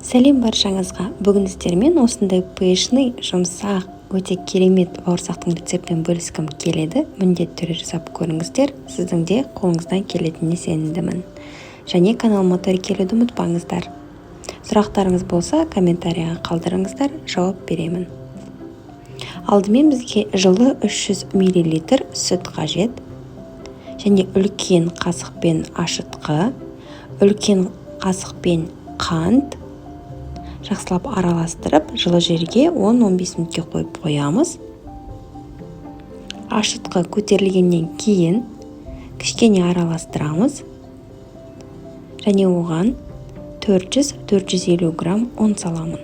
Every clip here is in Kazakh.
Сәлем баршаңызға! Бүгін сіздермен осындай пышный, жұмсақ, өте керемет бауырсақтың рецептімен бөліскім келеді. Міндетті түрде жасап көріңіздер, сіздің де қолыңыздан келетініне сенімдімін. Және каналыма тіркелуді ұмытпаңыздар. Сұрақтарыңыз болса, комментарияға қалдырыңыздар, жауап беремін. Алдымен бізге жылы 300 мл сүт қажет. Және үлкен қасықпен ашытқы, үлкен қасықпен қант, жақсылап араластырып, жылы жерге 10-15 минутке қойып қоямыз. Ашытқы көтерілгеннен кейін кішкене араластырамыз. Және оған 400-450 грамм ұн саламын.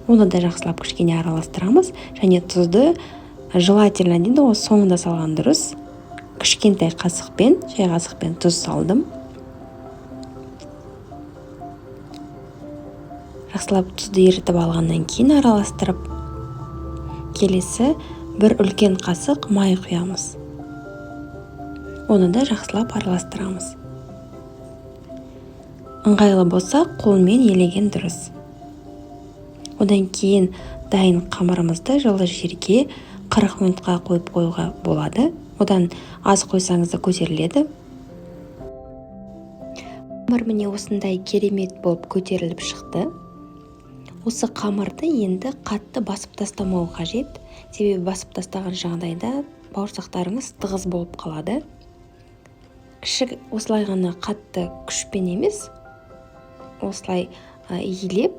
Оны да жақсылап кішкене араластырамыз. Және тұзды желательно дейді ғой, соңында салған дұрыс. Кішкентай қасықпен, шай қасықпен тұз салдым. Жақсылап тұзды ерітіп алғаннан кейін араластырып, келесі бір үлкен қасық май құямыз. Оны да жақсылап араластырамыз. Ыңғайлы болса, қолмен елеген дұрыс. Одан кейін дайын қамырымызды жылы жерге 40 минутқа қойып қоюға болады. Одан аз қойсаңыз да көтеріледі. Қамыр міне осындай керемет болып көтеріліп шықты. Осы қамырды енді қатты басып тастамау қажет. Себебі басып тастаған жағдайда бауырсақтарыңыз тығыз болып қалады. Кіші осылай ғана қатты күшпен емес, осылай илеп,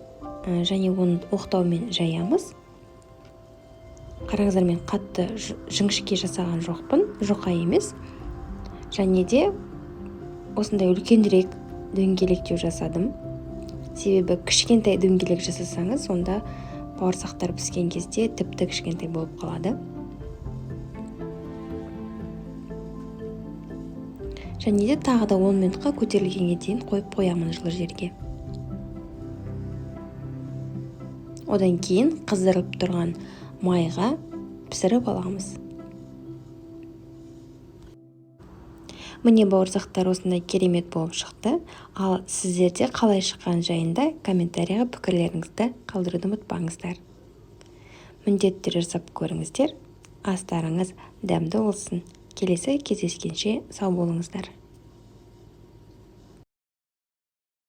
және оны оқтаумен жаямыз. Қараңыздар, мен қатты жіңішке жасаған жоқпын, жұқа емес. Және де осындай үлкенірек дөңгелектеу жасадым. Себебі кішкентай дөңгелек жасасаңыз, онда бауырсақтар піскен кезде тіпті кішкентай болып қалады. Және де тағы да 10 минутқа көтерілгенге дейін қойып қоямын жылы жерге. Одан кейін қыздырылып тұрған майға пісіріп аламыз. Міне бауырсақтар осындай керемет болып шықты. Ал сіздерде қалай шыққан жайында комментарияға пікірлеріңізді қалдыруды ұмытпаңыздар. Міндетті түрде жасап көріңіздер. Астарыңыз дәмді болсын. Келесі кездескенше сау болыңыздар.